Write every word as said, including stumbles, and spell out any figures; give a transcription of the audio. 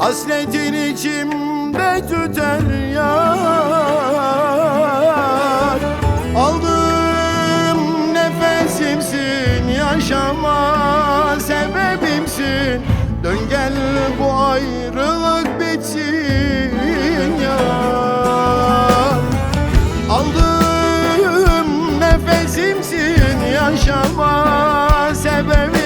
Hasretin içimde tüter yar. Aldım nefesimsin, yaşama sebebimsin. Dön gel bu ayrılık bitsin ya. Aldım nefesimsin, yaşama sebebimsin.